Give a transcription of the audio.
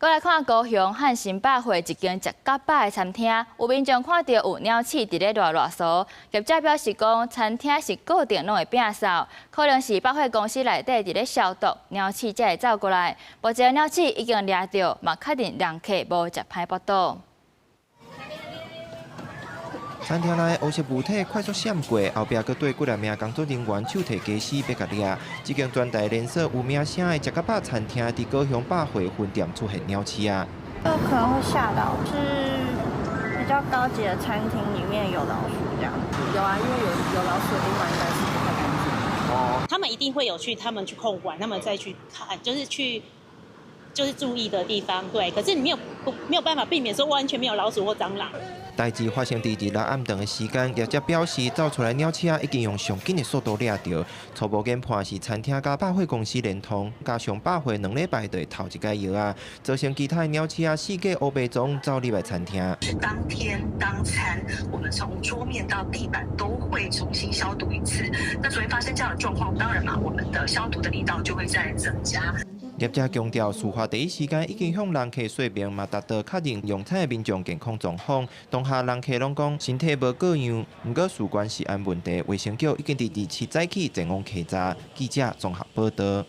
閣來看高雄漢神百貨一間食較飽的餐廳，有民眾看著有鳥鼠佇咧賴賴趖。業者表示講，餐廳是固定攏會摒掃，可能是百貨公司內底佇咧消毒，鳥鼠才會走過來。目前鳥鼠已經掠著，嘛確認人客無食歹腹肚。餐廳內烏色物體快速閃過，後壁閣綴幾若名工作人員手提家私欲共掠。這間全台連鎖有名聲的食較飽餐廳，佇高雄百貨分店出現鳥鼠仔。有可能會嚇到，是比較高級的餐廳裡面有老鼠這樣。有啊，因為有老鼠的地方應該是不太乾淨。哦。他們一定會有去，他們去控管，他們再去看，就是去，就是注意的地方。對，可是你沒有不沒有辦法避免說完全沒有老鼠或蟑螂。代誌發生佇日暗頓的時間，業者表示，走出來鳥鼠仔已經用上緊的速度掠著。初步研判是餐廳佮百貨公司連通，加上百貨2禮拜就會投一擺藥仔，造成其他的鳥鼠仔四界烏白裝走入來餐廳。當天當餐，我們從桌面到地板都會重新消毒一次。那昨天發生這樣的狀況，當然嘛，我們的消毒的力道就會再增加。業者強調，事發第一時間已經向人客說明，嘛達到確認用餐的民眾健康狀況。當下人客攏講身體無過恙，毋過事關食安問題，衛生局已經佇27早起前往稽查。記者綜合報導。